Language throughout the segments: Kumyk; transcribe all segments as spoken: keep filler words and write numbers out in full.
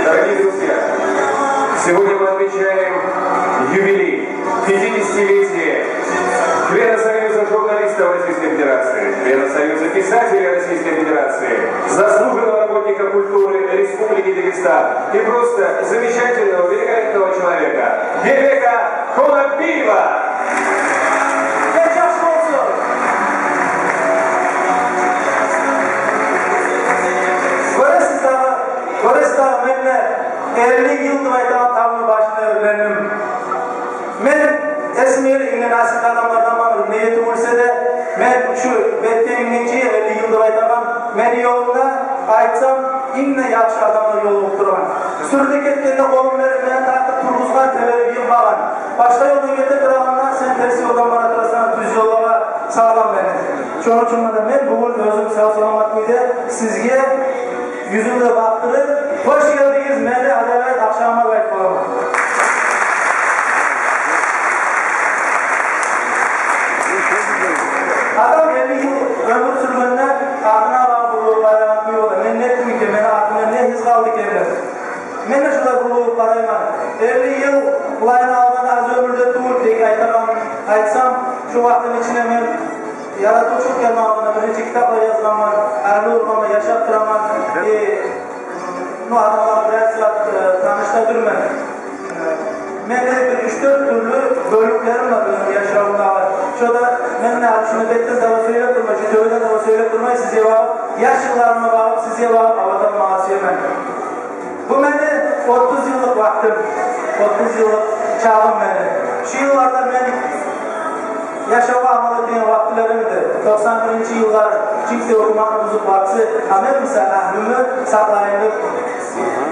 Дорогие друзья, сегодня мы отмечаем юбилей, пятидесятилетие члена Союза журналистов Российской Федерации, члена Союза писателей Российской Федерации, заслуженного работника культуры Республики Дагестан и просто замечательного, великолепного человека Бебека Конакбиева. Яшаш болсун! Гёресиз дагъы, гёресиз дагъы, мен де элли йыл деп айтагъан тавну башына оьрлендим. Мен эсиме геле, инг насип адамлардан бар, не этип билсе де, мен шу бетге ингенче, элли йыл деп айтагъан, мени ёлумда, айтсам, инг яхшы адамлар ёлугъуп тургъан. Сюрюне гетгенде къолун берип, мени тартып тургъузгъан, теберип йылмагъан. Башгъа ёлдан гете турагъанда, сен терс ёлдан бара турасан, тюз ёлгъа салгъан мени. Шону учун да мен бугюн оьзюм сав-саламат кюйде сизге юзюмде бакъдырып, хош гелдигиз, мени алай акъчама айтып боламан. Адам элли йыл оьмюр сюргенде, артына багъып бурулуп къарайгъан кюй бола. Мен не этдим экен, мени артымдан не гьыз къалды экен деп. Мен де шолай бурулуп къарайман. Элли йыл, булайын алгъанда, аз оьмюр де тюгюл, тек айтагъан, айтсам, шу вакътини ичинде мен яратывчулукъ янына алгъанда бир нече китаплар язгъанман, арив болгъанман, яшап тураман. Э, ну, адамлагъа бираз зат, э, таныш да дюрмен. Э, менде бир уьч-дёрт тюрлю бёлюклерим бар оьзюмню яшавумдагъы. Шо да мен де шуну бетден дагъы сёйлеп турмай, шу тёбеден дагъы сёйлеп турмай, сизге багъып, яш йылларыма багъып, сизге багъып, аваталмагъа сюемен. Бу мени отуз йыллыкъ вакътим, отуз йыллыкъ чагъым мени. Шу йылларда мен яшавгъа амал этеген вакътилерим эди. Токъсан биринчи йыллар, чинки гьукуматны бузукъ вакътиси, а мен буса агьлюмню сакълайым деп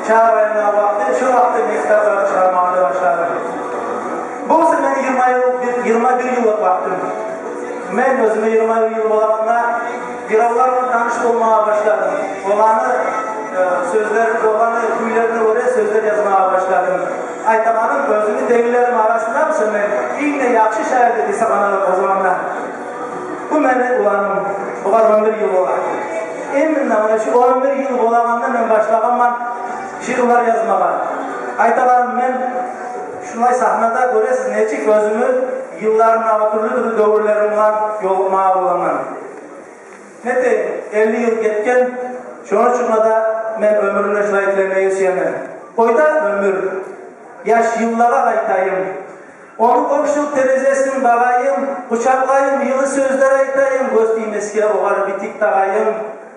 чагъырагъан вакъти, шу вакъти мен китаплар чыгъармагъа да башладым. Бу буса мени йигирма йыл, йигирма бир йыллыкъ вакътим. Мен оьзюме йигирма бир йыл болагъанда, биревлер булан таныш болмагъа башладым. Оланы, э, сёзлер, оланы кюйлерине гёре сёзлер язмагъа башладым. Айтагъаным, оьзюмню тенглилерим арасында буса мен инг де яхшы шаир деп гьисапланаман о заманда. Бу мени уланым, огъар он бир йыл бола. Именно муна шу он бир йыл болагъанда мен башлагъанман шиърулар язмагъа. Айтагъаным, мен шулай сагьнада, гёресиз, нечик оьзюмню йылларымдагъы тюрлю-тюрлю девюрлерим булан ёлукъмагъа боламан. Нетейим, элли йыл гетген, шону учун да мен оьмюрюмде шулай тилемеге сюемен. Къой да, оьмюр, яш йыллагъа къайтайым. Ону къошуп терезесин багъайым, къучакълайым, йылы сёзлер айтайым, гёз тиймесге огъар битик тагъайым.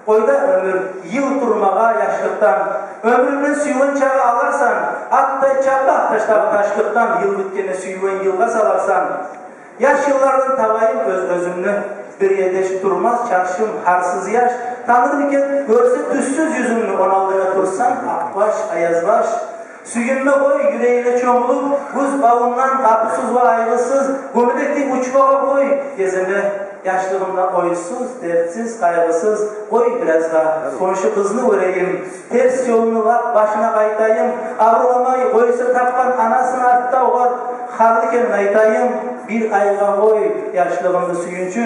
Къой да, оьмюр, йыл турмагъа яшлыкъдан. Оьмюрюнгню сюйген чагъы аларсан, атдай чаппакъ ташлап ташлыкъдан. Йыл битгенде сюйген йылгъа саларсан. Яш йыллардан табайым оьз-оьзюмню, бир ерде турмас чаршым, гьарсыз яш. Таныр микен гёрсе тюссюз юзюмню, ону алдына турсам, акъбаш, аязбаш. Сююнме къой, юрегине чомулуп, гюз бавундан къапусуз ва къайгъысыз, гёмедекдей учмагъа къой, геземе яшлыгъымда ойсуз, дертсиз, къайгъысыз. Къой, биразгъа хоншу къызны гёрейим, терс ёлну лап башына къайтайым. Авруламай къойса тапгъан анасын артда, огъар харлы экенин айтайым. Бир айгъа къой яшлыгъымны сююнчю,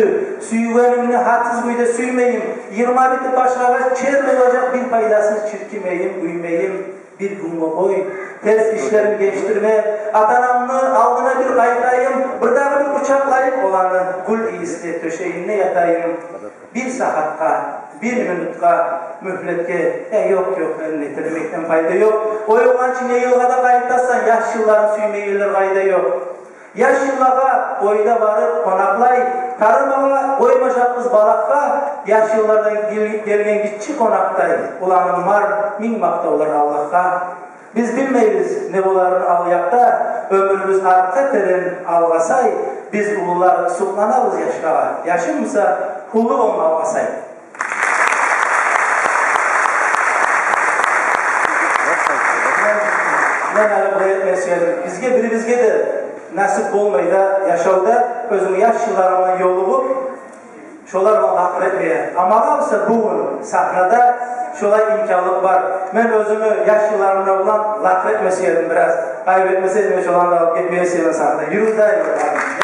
сюйгенимни гьатсыз кюйде сюймейим. Йигирма битип башлагъач, чер болажакъ, бир пайдасыз чиркимейим, гюймейим. Бир гюнге къой терс ишлерин гечдирме, ата-анамны алдына бир къайтайым, бир дагъы бир къучакълайым оланы, гюл ийисде тёшегинде ятайым. Бир сагьатгъа, бир минутгъа мюгьлетге, э, ёкъ, ёкъ, энни тилемекден пайда ёкъ. Оюлгъанчы не йылгъа да къайтасан, яш йылларын сюймейгенлер къайда ёкъ. Яш йыллагъа къой да барып къонакълай, тарымагъа къоймажакъбыз балагьгъа, яш йыллардан гел-, гелген гиччи къонакъдай. Уланым бар, минг макътавлар Аллагьгъа. Биз билмейбиз не боларын ал якъда, оьмюрюбюз артгъа терен алгъасай, биз уллулар сукъланабыз яшлагъа. Яшынг буса уллу болма алгъасай. Мен, мен гьали булай этме сюедим. Бизге, бирибизге де насип болмай да яшавда оьзюню яш йылларына ёлугъуп, шолар булан лакъыр этмеге. Амма магъа буса бугюн сагьнада шолай имканлыкъ бар. Мен оьзюмню яш йылларым булан лакъыр этме сюедим бираз. Айып этмесегиз, мен шоланы да алып гетмеге сюемен сагьнада. Юрюгюз дагъы,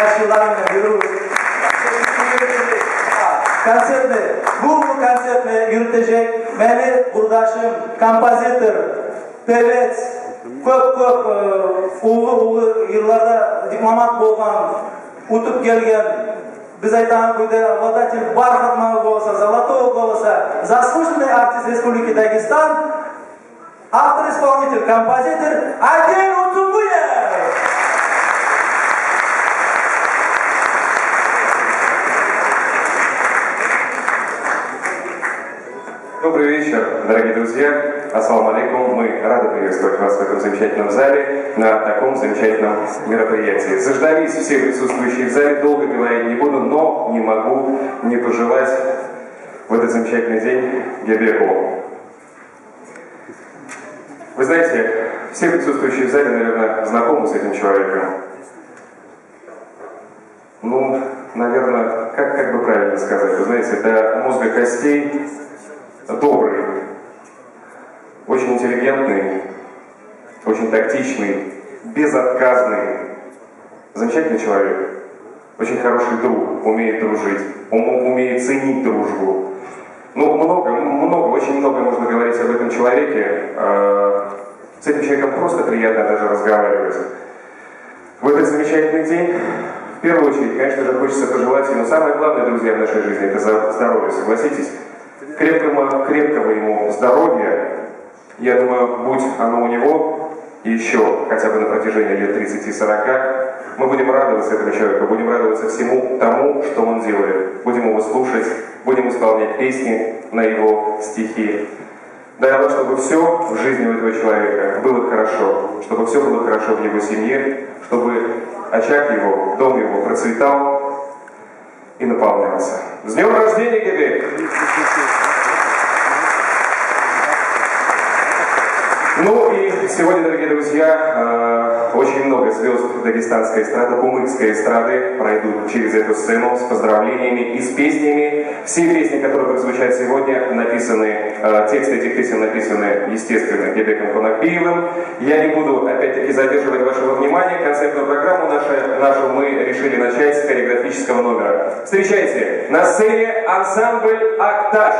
яш йылларым булан юрюгюз. Концертни, бу, бу концертни юрютежек мени къурдашым, композитор, певец, кёп-кёп, э, уллу-уллу йылларда дипломат болгъан, утуп гелген, биз айтагъан кюйде, обладатель бархатного голоса, золотого голоса, заслуженный артист Республики Дагестан, автор-исполнитель, композитор Адиль Утунгуев. Добрый вечер, дорогие друзья. Ассаламу алейкум. Мы рады приветствовать вас в этом замечательном зале, на таком замечательном мероприятии. Заждались все присутствующие в зале, долго говорить не буду, но не могу не пожелать в этот замечательный день Гебеку. Вы знаете, все присутствующие в зале, наверное, знакомы с этим человеком. Ну, наверное, как, как бы правильно сказать, вы знаете, до мозга костей добрый, очень интеллигентный, очень тактичный, безотказный, замечательный человек, очень хороший друг, умеет дружить, ум-, умеет ценить дружбу. Ну, много, много, очень много можно говорить об этом человеке. Э, с этим человеком просто приятно даже разговаривать. В этот замечательный день, в первую очередь, конечно же, хочется пожелать ему самое главное, друзья, в нашей жизни, это за-, здоровье, согласитесь? Крепкого, крепкого ему здоровья. Я думаю, будь оно у него ещё хотя бы на протяжении лет тридцати-сорока, мы будем радоваться этому человеку, будем радоваться всему тому, что он делает. Будем его слушать, будем исполнять песни на его стихи. Дай Аллах, чтобы всё в жизни у этого человека было хорошо, чтобы всё было хорошо в его семье, чтобы очаг его, дом его процветал и наполнялся. С днём рождения, Гебек! Ну и сегодня, дорогие друзья, э, очень много звёзд дагестанской эстрады, кумыкской эстрады пройдут через эту сцену с поздравлениями и с песнями. Все песни, которые прозвучат сегодня, написаны, э, тексты этих песен написаны, естественно, Гебеком Конакбиевым. Я не буду, опять-таки, задерживать вашего внимания. Концертную программу нашу, нашу мы решили начать с хореографического номера. Встречайте, на сцене ансамбль «Акташ».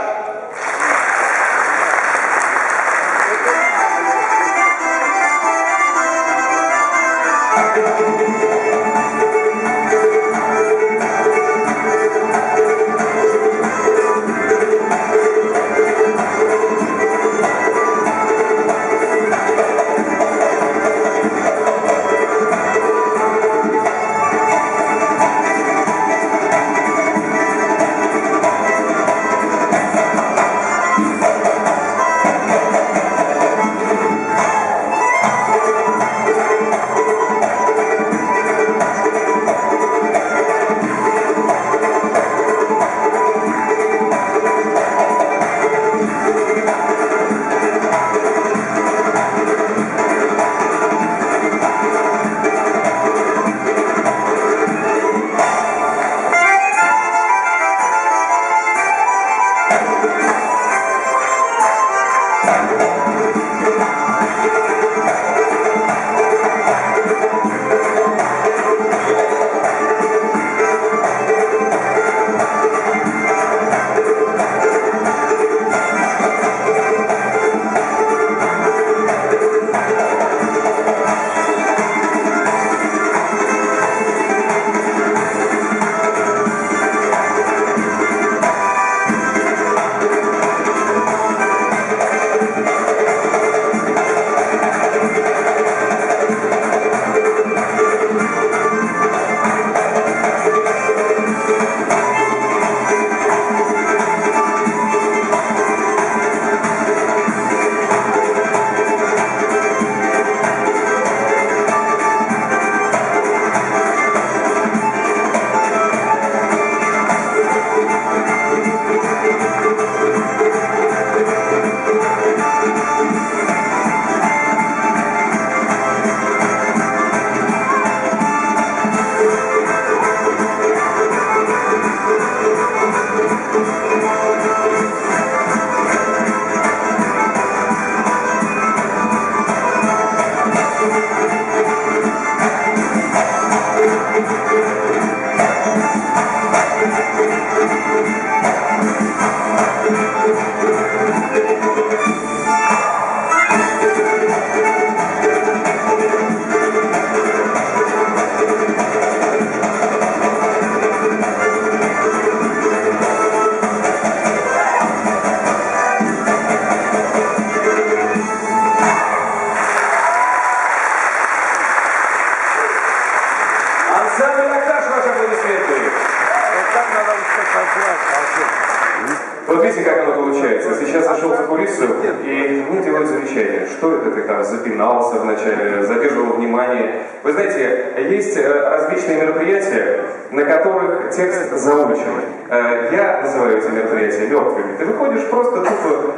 Вот видите, как оно получается. Сейчас зашёл за кулису, и мне делают замечание: «Что это ты там запинался вначале, задерживал внимание?» Вы знаете, есть э, различные мероприятия, на которых текст заучен. Э, Я называю эти мероприятия мёртвыми. Ты выходишь, просто тупо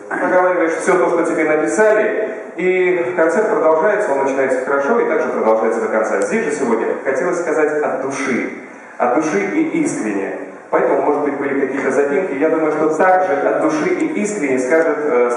проговариваешь всё то, что тебе написали, и концерт продолжается, он начинается хорошо и также продолжается до конца. Здесь же сегодня хотелось сказать от души, от души и искренне. Поэтому, может быть, были какие-то запинки. Я думаю, что также от души и искренне скажет э,